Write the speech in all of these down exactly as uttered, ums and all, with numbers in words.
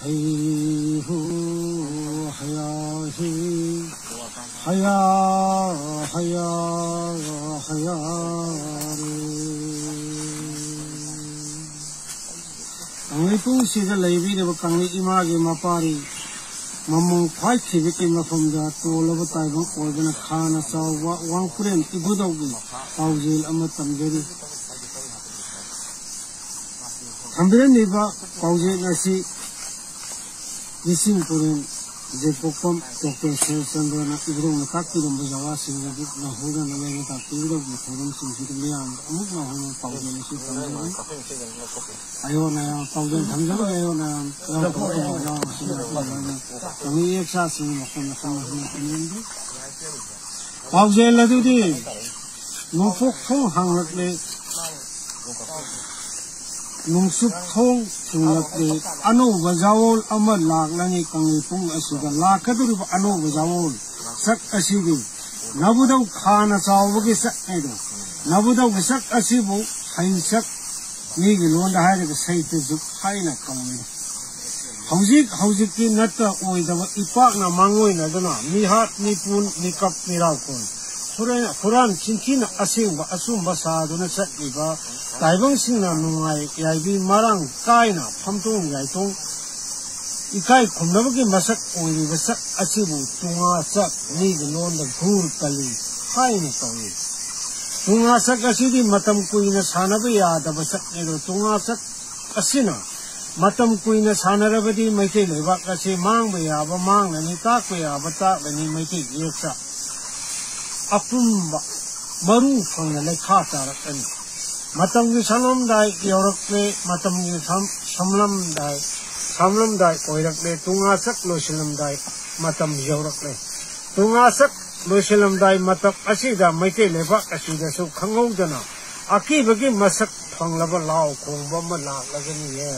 ꯍꯩ ꯍꯨ ꯍꯌꯥ ꯍꯤ ꯍꯌꯥ ꯍꯌꯥ ꯍꯌꯥ ꯔꯦ꯫ ꯀꯪꯂꯩꯄꯨꯡꯁꯤꯗ ꯂꯩꯕꯤꯔꯤꯕ ꯀꯪꯂꯩ ꯏꯃꯥꯒꯤ ꯃꯄꯥꯔꯤ ꯃꯃꯣꯡ ꯈ꯭ꯋꯥꯏ ꯊꯤꯕꯒꯤ ꯃꯐꯝꯗ ꯇꯣꯜꯂꯕ ꯇꯥꯏꯕꯪ ꯑꯣꯏꯕꯅ ꯈꯥꯅ ꯆꯥꯎꯕ ꯋꯥꯡꯄ꯭ꯔꯦꯝ ꯏꯕꯨꯙꯧꯒꯤ ꯄꯥꯎꯖꯦꯜ ꯑꯃ ꯇꯝꯖꯔꯤ꯫ ꯊꯝꯕꯤꯔꯝꯂꯤꯕ ꯄꯥꯎꯖꯦꯜ ꯑꯁꯤ ꯂꯤꯁꯤꯡ ꯄꯨꯔꯦꯟ ꯖꯦꯀꯣꯛꯄꯝ ꯗꯣꯛꯇꯔ ꯁꯔꯠꯆꯟꯗ꯭ꯔꯅ ꯏꯕꯨꯙꯧꯅ ꯇꯥꯛꯄꯤꯔꯝꯕ ꯖꯒꯥꯁꯤꯡ ꯑꯗꯨ ꯅꯧꯍꯧꯅꯅ ꯂꯩꯅ ꯇꯥꯛꯄꯤꯒꯗꯧꯕ ꯊꯧꯔꯝꯁꯤꯡꯁꯤꯗ ꯃꯤꯌꯥꯝꯗ ꯑꯃꯨꯛ ꯅꯧꯍꯧꯅ ꯄꯥꯎꯖꯦꯜ ꯑꯁꯤ ꯇꯝꯖꯔꯤ꯫ ꯑꯌꯣꯟ ꯑꯌꯥꯝ ꯄꯥꯎꯖꯦꯜ ꯊꯝꯖꯕꯒꯤ ꯑꯌꯣꯟ ꯑꯌꯥꯝ ꯌꯥꯎꯔꯛꯄ ꯌꯥꯎꯔꯁꯤꯅ ꯀꯪꯂꯩ ꯏꯌꯦꯛꯆꯥꯁꯤꯡ ꯃꯈꯣꯏ ꯃꯈꯣꯏ ꯃꯈꯣꯏ ꯃꯈꯣꯏ ꯄꯥꯎꯖꯦꯜ ꯑꯗꯨꯗꯤ ꯅꯣꯡꯄꯣꯛ ꯊꯣꯡ ꯍꯥꯡꯂꯛꯂꯦ, ꯅꯣꯡꯆꯨꯞ ꯊꯣꯡ ꯊꯤꯡꯂꯛꯂꯦ, ꯑꯅꯧꯕ ꯖꯥꯋꯣꯜ ꯑꯃ ꯂꯥꯛꯂꯅꯤ ꯀꯪꯂꯩꯄꯨꯡ ꯑꯁꯤꯗ꯫ ꯂꯥꯛꯀꯗꯧꯔꯤꯕ ꯑꯅꯧꯕ ꯖꯥꯋꯣꯜ ꯁꯛ ꯑꯁꯤꯗꯤ ꯅꯕꯨꯙꯧ ꯈꯥꯅ ꯆꯥꯎꯕꯒꯤ ꯁꯛ ꯍꯥꯏꯗꯣ꯫ ꯅꯕꯨꯙꯧꯒꯤ ꯁꯛ ꯑꯁꯤꯕꯨ ꯍꯩꯁꯛ, ꯃꯤꯒꯤ ꯂꯣꯟꯗ ꯍꯥꯏꯔꯒ ꯁꯩꯇ ꯖꯨꯛ ꯍꯥꯏꯅ ꯀꯧꯏ꯫ ꯍꯧꯖꯤꯛ ꯍꯧꯖꯤꯛꯇꯤ ꯅꯠꯇ ꯑꯣꯏꯗꯕ ꯏꯄꯥꯛꯅ ꯃꯥꯡꯑꯣꯏꯅꯗꯨꯅ ꯃꯤꯍꯥꯠ, ꯃꯤꯄꯨꯟ, ꯃꯤꯀꯞ, ꯃꯤꯔꯥꯎꯈꯣꯜ, ꯍꯨꯔꯥꯟ, ꯍꯨꯔꯥꯟ ꯆꯤꯟꯊꯤꯅ ꯑꯁꯦꯡꯕ ꯑꯆꯨꯝꯕ ꯁꯥꯗꯨꯅ ꯆꯠꯂꯤꯕ ꯇꯥꯏꯕꯪꯁꯤꯡꯅ ꯅꯨꯡꯉꯥꯏ ꯌꯥꯏꯕꯤ ꯃꯔꯥꯡ ꯀꯥꯏꯅ ꯐꯝꯊꯣꯡ ꯌꯥꯏꯊꯣꯡ ꯏꯀꯥꯏ ꯈꯨꯝꯅꯕꯒꯤ ꯃꯁꯛ ꯑꯣꯏꯔꯤꯕ ꯁꯛ ꯑꯁꯤꯕꯨ ꯇꯨꯡꯉꯥ ꯁꯛ, ꯃꯤꯒꯤ ꯂꯣꯟꯗ ꯘꯨꯔ ꯀꯂꯤ ꯍꯥꯏꯅ ꯀꯧꯏ꯫ ꯇꯨꯡꯉꯥ ꯁꯛ ꯑꯁꯤꯗꯤ ꯃꯇꯝ ꯀꯨꯏꯅ ꯁꯥꯟꯅꯕ ꯌꯥꯗꯕ ꯁꯛꯅꯤ꯫ ꯑꯗꯣ ꯇꯨꯡꯉꯥ ꯁꯛ ꯑꯁꯤꯅ ꯃꯇꯝ ꯀꯨꯏꯅ ꯁꯥꯟꯅꯔꯕꯗꯤ ꯃꯩꯇꯩ ꯂꯩꯕꯥꯛ ꯑꯁꯤ ꯃꯥꯡꯕ ꯌꯥꯕ ꯃꯥꯡꯂꯅꯤ, ꯇꯥꯛꯄ ꯌꯥꯕ ꯇꯥꯛꯂꯅꯤ꯫ ꯃꯩꯇꯩ ꯏꯌꯦꯛꯇ ꯑꯄꯨꯝꯕ ꯃꯔꯨ ꯐꯪꯅ ꯂꯩꯈꯥ ꯇꯥꯔꯛꯂꯅꯤ꯫ ꯃꯇꯝꯒꯤ ꯁꯝꯂꯝꯗꯥꯏ ꯌꯧꯔꯛꯂꯦ, ꯃꯇꯝꯒꯤ ꯁꯝ-, ꯁꯝꯂꯝꯗꯥꯏ, ꯁꯝꯂꯝꯗꯥꯏ ꯑꯣꯏꯔꯛꯂꯦ, ꯇꯨꯡꯉꯥ ꯁꯛ ꯂꯣꯏꯁꯤꯜꯂꯝꯗꯥꯏ ꯃꯇꯝ ꯌꯧꯔꯛꯂꯦ꯫ ꯇꯨꯡꯉꯥ ꯁꯛ ꯂꯣꯏꯁꯤꯜꯂꯝꯗꯥꯏ ꯃꯇꯝ ꯑꯁꯤꯗ ꯃꯩꯇꯩ ꯂꯩꯕꯥꯛ ꯑꯁꯤꯗꯁꯨ ꯈꯪꯍꯧꯗꯅ ꯑꯀꯤꯕꯒꯤ ꯃꯁꯛ ꯐꯪꯂꯕ ꯂꯥꯎ ꯈꯣꯡꯕ ꯑꯃ ꯂꯥꯛꯂꯒꯅꯤꯌꯦ꯫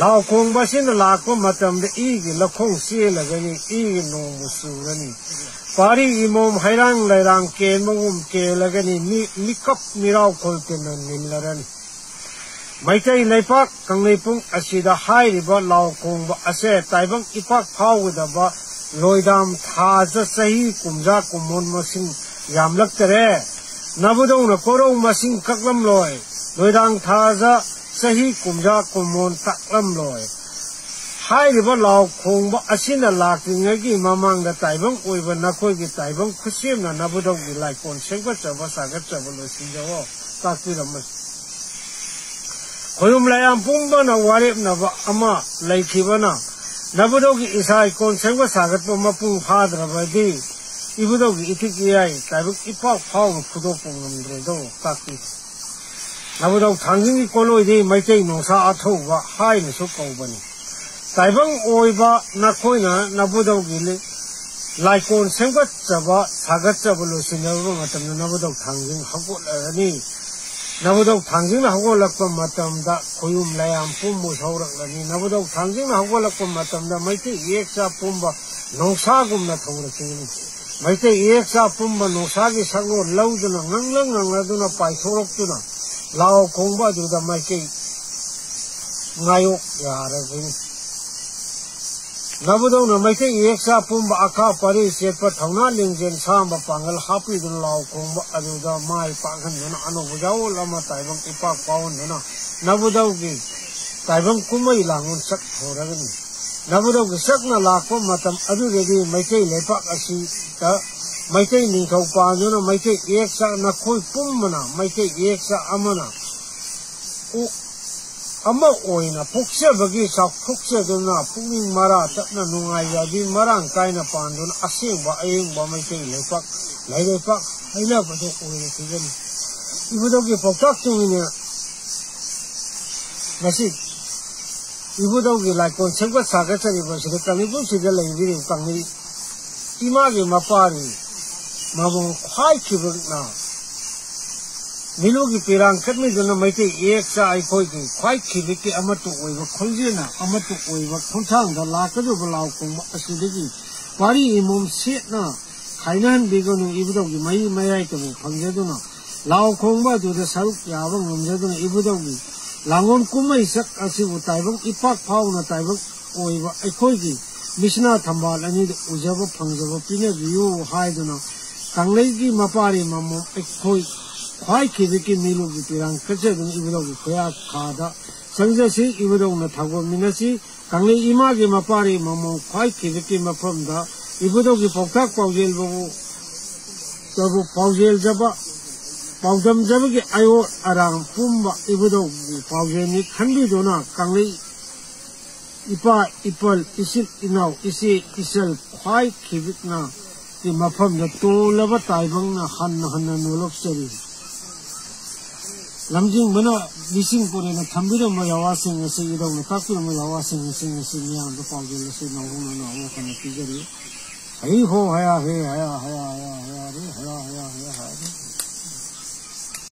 ꯂꯥꯎ ꯈꯣꯡꯕ ꯑꯁꯤꯅ ꯂꯥꯛꯄ ꯃꯇꯝꯗ ꯏꯒꯤ ꯂꯧꯈꯣꯡ ꯆꯦꯜꯂꯒꯅꯤ, ꯏꯒꯤ ꯅꯣꯡꯕꯨ ꯆꯨꯔꯅꯤ꯫ ꯄꯥꯔꯤ ꯏꯃꯣꯝ ꯍꯩꯔꯥꯡ ꯂꯩꯔꯥꯡ ꯀꯦꯟꯕꯒꯨꯝ ꯀꯦꯜꯂꯒꯅꯤ, ꯃꯤ-, ꯃꯤꯀꯞ ꯃꯤꯔꯥꯎꯈꯣꯜ ꯇꯤꯟꯅ ꯅꯤꯜꯂꯔꯅꯤ꯫ ꯃꯩꯇꯩ ꯂꯩꯄꯥꯛ ꯀꯪꯂꯩꯄꯨꯡ ꯑꯁꯤꯗ ꯍꯥꯏꯔꯤꯕ ꯂꯥꯎ ꯈꯣꯡꯕ ꯑꯁꯦ ꯇꯥꯏꯕꯪ ꯏꯄꯥꯛ ꯐꯥꯎꯒꯗꯕ ꯂꯣꯏꯗꯥꯝ ꯊꯥꯖ ꯆꯍꯤ ꯀꯨꯝꯖꯥ ꯀꯨꯝꯃꯣꯟ ꯃꯁꯤꯡ ꯌꯥꯝꯂꯛꯇꯔꯦ꯫ ꯅꯕꯨꯗꯧꯅ ꯀꯣꯔꯧ ꯃꯁꯤꯡ ꯀꯛꯂꯝꯂꯣꯏ, ꯂꯣꯏꯗꯥꯝ ꯊꯥꯖ ꯆꯍꯤ ꯀꯨꯝꯖꯥ ꯀꯨꯝꯃꯣꯟ ꯇꯥꯛꯂꯝꯂꯣꯏ꯫ ꯍꯥꯏꯔꯤꯕ ꯂꯥꯎ ꯈꯣꯡꯕ ꯑꯁꯤꯅ ꯂꯥꯛꯇ꯭ꯔꯤꯉꯩꯒꯤ ꯃꯃꯥꯡꯗ ꯇꯥꯏꯕꯪ ꯑꯣꯏꯕ ꯅꯈꯣꯏꯒꯤ ꯇꯥꯏꯕꯪ ꯈꯨꯠꯁꯦꯝꯅ ꯅꯕꯨꯗꯧꯒꯤ ꯂꯥꯏꯀꯣꯟ ꯁꯦꯝꯒꯠꯆꯕ ꯁꯥꯒꯠꯆꯕ ꯂꯣꯏꯁꯤꯟꯖꯧ ꯇꯥꯛꯄꯤꯔꯝꯃꯤ꯫ ꯈꯣꯌꯨꯝ ꯂꯥꯏꯌꯥꯝ ꯄꯨꯝꯕꯅ ꯋꯥꯔꯦꯞꯅꯕ ꯑꯃ ꯂꯩꯈꯤꯕꯅ ꯅꯕꯨꯗꯧꯒꯤ ꯏꯁꯥ ꯏꯀꯣꯟ ꯁꯦꯝꯒꯠ ꯁꯥꯒꯠꯄ ꯃꯄꯨꯡ ꯐꯥꯗ꯭ꯔꯕꯗꯤ ꯏꯕꯨꯗꯧꯒꯤ ꯏꯊꯤꯛ ꯏꯌꯥꯏ ꯇꯥꯏꯕꯪ ꯏꯄꯥꯛ ꯐꯥꯎꯕ ꯐꯨꯗꯣꯛꯄ ꯉꯝꯗ꯭ꯔꯦꯗꯣ ꯇꯥꯛꯄꯤ꯫ ꯅꯕꯨꯗꯧ ꯊꯥꯡꯖꯤꯡꯒꯤ ꯀꯣꯂꯣꯏꯗꯤ ꯃꯩꯇꯩ ꯅꯣꯡꯁꯥ ꯑꯊꯧꯕ ꯍꯥꯏꯅꯁꯨ ꯀꯧꯕꯅꯤ꯫ ꯇꯥꯏꯕꯪ ꯑꯣꯏꯕ ꯅꯈꯣꯏꯅ ꯅꯕꯨꯗꯧꯒꯤ ꯂꯤ-, ꯂꯥꯏꯀꯣꯟ ꯁꯦꯝꯒꯠꯆꯕ, ꯁꯥꯒꯠꯆꯕ ꯂꯣꯏꯁꯤꯟꯅꯕ ꯃꯇꯝꯗ ꯅꯕꯨꯗꯧ ꯊꯥꯡꯖꯤꯡ ꯍꯧꯒꯠꯂꯒꯅꯤ꯫ ꯅꯕꯨꯗꯧ ꯊꯥꯡꯖꯤꯡꯅ ꯍꯧꯒꯠꯂꯛꯄ ꯃꯇꯝꯗ ꯈꯣꯌꯨꯝ ꯂꯥꯏꯌꯥꯝ ꯄꯨꯝꯕ ꯁꯧꯔꯛꯂꯅꯤ꯫ ꯅꯕꯨꯗꯧ ꯊꯥꯡꯖꯤꯡꯅ ꯍꯧꯒꯠꯂꯛꯄ ꯃꯇꯝꯗ ꯃꯩꯇꯩ ꯏꯌꯦꯛꯆꯥ ꯄꯨꯝꯕ ꯅꯣꯡꯁꯥꯒꯨꯝꯅ ꯊꯧꯔꯛꯈꯤꯒꯅꯤ꯫ ꯃꯩꯇꯩ ꯏꯌꯦꯛꯆꯥ ꯄꯨꯝꯕ ꯅꯣꯡꯁꯥꯒꯤ ꯁꯛꯂꯣꯟ ꯂꯧꯗꯨꯅ ꯉꯪꯂ ꯉꯪꯂꯗꯨꯅ ꯄꯥꯏꯊꯣꯔꯛꯇꯨꯅ ꯂꯥꯎ ꯈꯣꯡꯕ ꯑꯗꯨꯗ ꯃꯩꯇꯩ ꯉꯥꯌꯣꯛ ꯌꯥꯔꯒꯅꯤ꯫ ꯅꯕꯨꯗꯧꯅ ꯃꯩꯇꯩ ꯏꯌꯦꯛꯆꯥ ꯄꯨꯝꯕ ꯑꯈꯥ ꯄꯔꯤ ꯆꯦꯠꯄ ꯊꯧꯅꯥ ꯂꯤꯡꯖꯦꯜ ꯁꯥꯝꯕ ꯄꯥꯡꯒꯜ ꯍꯥꯞꯄꯤꯗꯨꯅ ꯂꯥꯎ ꯈꯣꯡꯕ ꯑꯗꯨꯗ ꯃꯥꯏ ꯄꯥꯛꯍꯟꯗꯨꯅ ꯑꯅꯧꯕ ꯌꯥꯑꯣꯜ ꯑꯃ ꯇꯥꯏꯕꯪ ꯏꯄꯥꯛ ꯄꯥꯎꯍꯟꯗꯨꯅ ꯅꯕꯨꯗꯧꯒꯤ ꯇꯥꯏꯕꯪ ꯀꯨꯝꯍꯩ ꯂꯥꯡꯕ ꯁꯛ ꯍꯧꯔꯒꯅꯤ꯫ ꯅꯕꯨꯗꯧꯒꯤ ꯁꯛꯅ ꯂꯥꯛꯄ ꯃꯇꯝ ꯑꯗꯨꯗꯗꯤ ꯃꯩꯇꯩ ꯂꯩꯄꯥꯛ ꯑꯁꯤꯗ ꯃꯩꯇꯩ ꯅꯤꯡꯊꯧ ꯄꯥꯟꯗꯨꯅ ꯃꯩꯇꯩ ꯏꯌꯦꯛꯆꯥ ꯅꯈꯣꯏ ꯄꯨꯝꯕꯅ ꯃꯩꯇꯩ ꯏꯌꯦꯛꯆꯥ ꯑꯃꯅ ꯎ-, ꯑꯃ ꯑꯣꯏꯅ ꯄꯣꯛꯆꯕꯒꯤ ꯆꯥꯎꯊꯣꯛꯆꯗꯨꯅ ꯄꯨꯛꯅꯤꯡ ꯃꯔꯥ ꯇꯠꯅ ꯅꯨꯡꯉꯥꯏ ꯌꯥꯏꯕꯤ ꯃꯔꯥꯡ ꯀꯥꯏꯅ ꯄꯥꯟꯗꯨꯅ ꯑꯁꯦꯡꯕ ꯑꯌꯦꯡꯕ ꯃꯩꯇꯩ ꯂꯩꯄꯥꯛ, ꯂꯩꯕꯥꯛ ꯍꯥꯏꯅꯕꯗꯣ ꯑꯣꯏꯔꯛꯈꯤꯒꯅꯤ꯫ ꯏꯕꯨꯗꯧꯒꯤ ꯄꯥꯎꯇꯥꯛ ꯇꯨꯡ ꯏꯟꯅ ꯉꯁꯤ ꯏꯕꯨꯗꯧꯒꯤ ꯂꯥꯏꯀꯣꯟ ꯁꯦꯝꯒꯠ ꯁꯥꯒꯠꯆꯔꯤꯕ ꯑꯁꯤꯗ ꯀꯪꯂꯩꯄꯨꯡꯁꯤꯗ ꯂꯩꯕꯤꯔꯤꯕ ꯀꯪꯂꯩ ꯏꯃꯥꯒꯤ ꯃꯄꯥꯔꯤ ꯃꯕꯨꯡ ꯈ꯭ꯋꯥꯏꯈꯤꯕꯅ ꯃꯤꯂꯨꯒꯤ ꯄꯤꯔꯥꯡ ꯀꯠꯃꯤꯗꯨꯅ ꯃꯩꯇꯩ ꯏꯌꯦꯛꯆꯥ ꯑꯩꯈꯣꯏꯒꯤ ꯈ꯭ꯋꯥꯏ ꯈꯤꯕꯤꯛꯀꯤ ꯑꯃꯠꯇ ꯑꯣꯏꯕ ꯈꯣꯟꯖꯦꯜꯅ ꯑꯃꯠꯇ ꯑꯣꯏꯕ ꯈꯣꯡꯊꯥꯡꯗ ꯂꯥꯛꯀꯗꯧꯕ ꯂꯥꯎ ꯈꯣꯡꯕ ꯑꯁꯤꯗꯒꯤ ꯋꯥꯔꯤ ꯏꯃꯣꯝ ꯁꯦꯠꯅ ꯈꯥꯏꯅꯍꯟꯕꯤꯒꯅꯨ꯫ ꯏꯕꯨꯗꯧꯒꯤ ꯃꯍꯩ ꯃꯌꯥꯏꯇꯕꯨ ꯐꯪꯖꯗꯨꯅ ꯂꯥꯎ ꯈꯣꯡꯕ ꯑꯗꯨꯗ ꯁꯔꯨꯛ ꯌꯥꯕ ꯉꯝꯖꯗꯨꯅ ꯏꯕꯨꯗꯧꯒꯤ ꯂꯥꯡꯒꯣꯜ ꯀꯨꯝꯍꯩ ꯁꯛ ꯑꯁꯤꯕꯨ ꯇꯥꯏꯕꯪ ꯏꯄꯥꯛ ꯐꯥꯎꯅ ꯇꯥꯏꯕꯪ ꯑꯣꯏꯕ ꯑꯩꯈꯣꯏꯒꯤ ꯃꯤꯁꯅꯥ ꯊꯝꯕꯥꯜ ꯑꯅꯤꯗ ꯎꯖꯕ ꯐꯪꯖꯕ ꯄꯤꯅꯕꯤꯌꯨ ꯍꯥꯏꯗꯨꯅ ꯀꯪꯂꯩꯒꯤ ꯃꯄꯥꯔꯤ ꯃꯃꯣꯝ ꯑꯩꯈꯣꯏ ꯈ꯭ꯋꯥꯏ ꯈꯤꯕꯤꯛꯀꯤ ꯃꯤꯂꯨꯒꯤ ꯄꯤꯔꯥꯡ ꯀꯠꯆꯗꯨꯅ ꯏꯕꯨꯙꯧꯒꯤ ꯈꯨꯌꯥꯈꯥꯗ ꯆꯪꯖꯁꯤ꯫ ꯏꯕꯨꯙꯧꯅ ꯊꯧꯒꯣꯟꯃꯤꯟꯅꯁꯤ꯫ ꯀꯪꯂꯩ ꯏꯃꯥꯒꯤ ꯃꯄꯥꯔꯤ ꯃꯃꯣꯝ ꯈ꯭ꯋꯥꯏ ꯈꯤꯕꯤꯛꯀꯤ ꯃꯐꯝꯗ ꯏꯕꯨꯙꯧꯒꯤ ꯄꯥꯎꯇꯥꯛ ꯄꯥꯎꯖꯦꯜꯕꯨ ꯇꯕꯨ ꯄꯥꯎꯖꯦꯜꯖꯕ ꯄꯥꯎꯗꯝꯖꯕꯒꯤ ꯑꯌꯣ ꯑꯔꯥꯡ ꯄꯨꯝꯕ ꯏꯕꯨꯙꯧꯒꯤ ꯄꯥꯎꯖꯦꯜꯅꯤ ꯈꯟꯕꯤꯗꯨꯅ ꯀꯪꯂꯩ ꯏꯄꯥ ꯏꯄꯜ ꯏꯆꯤꯜ ꯏꯅꯥꯎ ꯏꯆꯦ ꯏꯆꯜ ꯈ꯭ꯋꯥꯏ ꯈꯤꯕꯤꯛꯅ ꯒꯤ ꯃꯐꯝꯗ ꯇꯣꯜꯂꯕ ꯇꯥꯏꯕꯪꯅ ꯍꯟꯅ ꯍꯟꯅ ꯅꯣꯂꯛꯆꯔꯤ꯫ ꯂꯝꯖꯤꯡꯕꯅ ꯂꯤꯁꯤꯡ ꯄꯨꯔꯦꯅ ꯊꯝꯕꯤꯔꯝꯕ ꯌꯥꯋꯥꯁꯤꯡ ꯑꯁꯤ ꯏꯙꯧꯅ ꯇꯥꯛꯄꯤꯔꯝꯕ ꯌꯥꯋꯥꯁꯤꯡ ꯑꯁꯤ ꯉꯁꯤ ꯃꯤꯌꯥꯝꯗ ꯄꯥꯎꯖꯦꯜ ꯑꯁꯤ ꯅꯧꯍꯧꯅꯅ ꯑꯃꯨꯛ ꯍꯟꯅ ꯄꯤꯖꯔꯤ꯫ ꯍꯩ ꯍꯣ ꯍꯌꯥ ꯍꯦ ꯍꯌꯥ ꯍꯌꯥ ꯍꯌꯥ ꯍꯌꯥ ꯔꯦ ꯍꯌꯥ ꯍꯌꯥ ꯍꯌꯥ ꯍꯌꯥ ꯔꯦ꯫